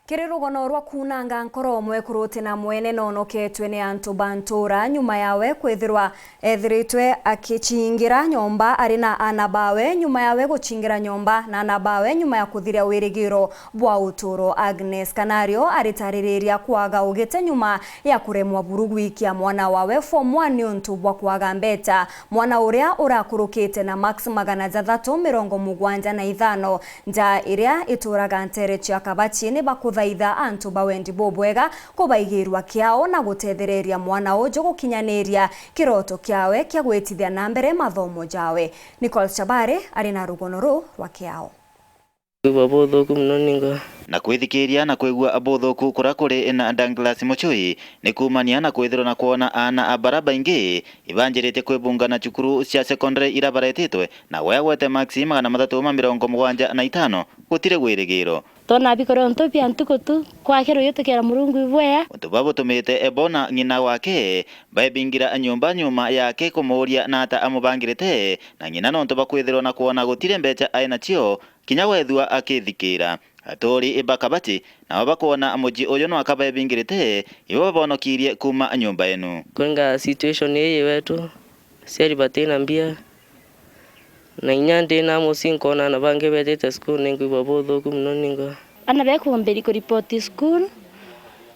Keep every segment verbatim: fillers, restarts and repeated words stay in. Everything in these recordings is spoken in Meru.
Kiri rugono rwa kuunanga nkoro, mwekuru uti na mwene noonoketwe ni antu ba ntuura nyuma yawe kwithirwa ethiritwe akicingira nyomba ari na aana bawe, nyuma yawe gucingira nyomba na aana bawe nyuma ya kuthiria wirigiro bwa utuuro. Agnes Kanario aritaririria kwaga ugite nyuma ya kuremwa buru gwikia mwana wawe form one niuntu bwa kwaga mbeca. Mwana uria urakurukite na marks magana jathatu mirongo mugwanja na ithano. Njaa iria ituraga nteere cia Kabachi ni bakuthaitha antu ba wendi bubwega kubaigirua kiao na gutethereria mwana uju gukinyaniria kiroto kiawe kia gwitithia na mbere mathomo jawe. Nicole Chabari ari na rugono ruu rwa kiao. Kwigua buthuku mono ningo. Na kwithikiria na kwigua buthuku kuria kuri na Douglas Muchui ni kuumania na kwithirwa na kwona aana a baria baingi ibanjiritie kwibunga na cukuru cia secondary iria baretitwe na we agwete maksi magana mathatu ma mirongo mugwanja na itano, gutiri wirigiro. Twona bikoria untu bia ntuku tu, kwakirwa iyo tukera Murungu ibwea. Untu bwa butumite bona ng'ina wake baebingira nyumba nyuma yake kumuuria nata amubangirite na ng'ina nontu bakwithirwa na kwona gutiri mbeca ai nacio, kinya wethua akithikira. Aturi ba Kabati nabo bakwona mucii uyu nwaka baebingirite, ibo babonokirie kuuma nyumba enu. Kwenga situation ii wetu, aciari batina mbia, na inya ndi na mucii nkona aana bangi betite cukuru, ninkwigua buthuku mono ningo. Aana bekumbiri kuripoti cukuru,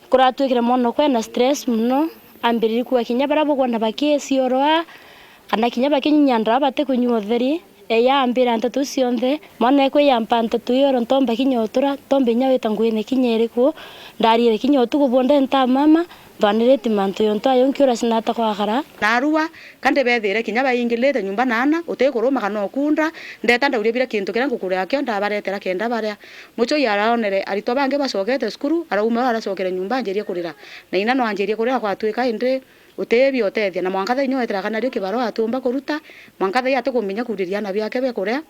kuratwikire mwana okwe na stress mono, ambiriri kuuga kinya baria bukwona bakiciorwa, kana kinya bakinyunya ndawa batikunyua utheri. Eya ambira nteto iu cionthe, mwana ekwe yampa nteto iu oro ntomba kinya utura, ntomba inya wita nguine kinya iriku, ndarire kinya utuku bwonde nta mama, ntwaniriti mantu yontu ayo nkiura cinata kwakara. Narua, ka ndibethire kinya baingilite nyumba na aana, utikuruma kana ukunda, ndeta ndauria bira kintu kiria ngukuria kio ndabaretera kenda baria. Mucui araonere aritwa bangi bacokete cukuru, arauma aracokere nyumba anjirie kurira. Na ina no anjirie kurira gwatwika indi utibi utethia, na mwanka thaa inya wetera kana rio kibarua atiumba kuruta, mwanka thaa ii atikumenya kuriria aana biake bia kuria,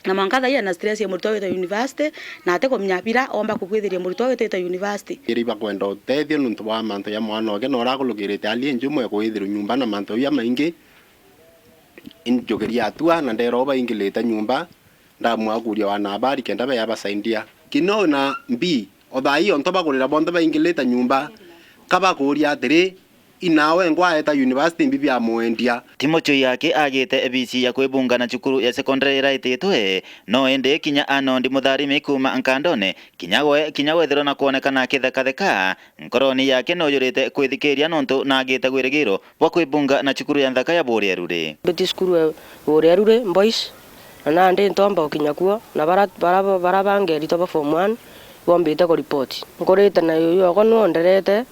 na mwanka thaa ii ena stress ya muritwa wita university, na atikumenya bira omba kukwithiria muritwa witite university. Iri bakwenda utethio nuntu bwa mantu ya mwana oke na urakurukirite ali njumwe kwithirwa nyumba na mantu ya maingi. Injukiria atua na ndera ubaingilite nyumba, ndamua kuria wana habari kenda beya basaidia. Kino na mbi, o thaa ii onto bakurira bonthe baingilite nyumba, ka bakuria atiri, inawe ngwaeta university mbi bia mwendia. Ti mucui yake agite bici ya kwibunga na cukuru ya secondary iraititwe, no indi kinya anondi mutharimi kuuma nkandone, kinya we, kinya wethirwa na kwonekana akithekatheka, nkoroni yake nuyurite kwithikiria nontu nagite wirigiro bwa kwibunga na cukuru ya nthaka ya Buria Ruri. Mbiti cukuru ya Buria Ruri Boys, na nandi ntomba gukinya kuo, na bara, bara, bara bangi eritwa ba form one bombite kuripoti. Nkurite na yuyu okwa nwe onderete,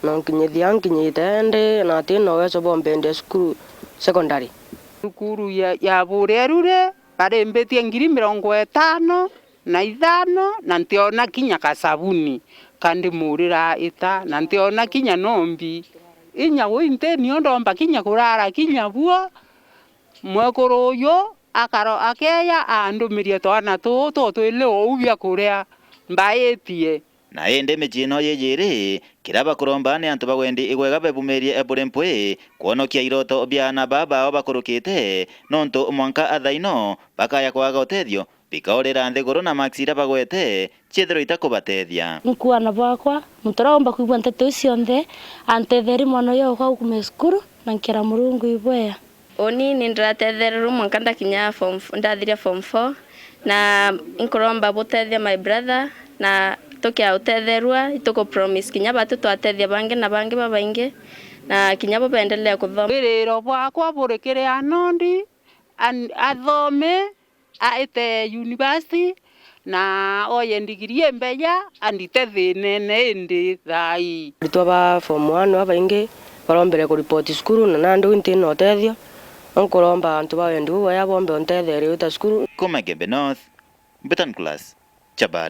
na nkinyithia nkinyite, indi na ati na uwezo bwa mbendia cukuru secondary. Cukuru ya, ya Buria Ruri barimbitie ngiri mirongo itano na ithano, na ntiona kinya kasabuni ka ndimurira ita, na ntiona kinya nombi. Inya ui nti nio ndomba kinya kurara kinya buo. Mwekuru uyu akaro-, akeya andumirie twana tuu tutwili uu bia kuria mbaitie. Na indi micii ino yijiri, kiria bakuromba ni antu ba wendi igwega bebumirie buri mpwi kwonokia iroto bia aana baa bao bakurukite, nontu mwanka athaino bakaya kwaga utethio, bikaurira nthiguru na maksi iria bagwete ciithirwe itakubatethia. Nkuana bwakwa, muntu uria umba kwigua nteto iu cionthe, antetherie mwana uyu okwa aukume cukuru, na nkera Murungu ibwea. Uni ni ndiratethererwe mwanka ndakinya form f-, ndathiria form four, na inkuromba butethia my brother, na tukia utetherua, ituku promise kinya batu twatethia bangi na bangi babaingi, na kinya bo bendelea kuthoma. Wiriro bwakwa buri kiri anondi, an-, athome, aite university, na oye ndigiri imbeya, andite thinene indi thaa ii. Aritwa ba form one babaingi barombere kuripoti cukuru, na nandi uu nti na utethio. Nkuromba antu ba wendi bubwega bombe untetherie wita cukuru. Kuma Igembe North, Mbutan Class, Chabari.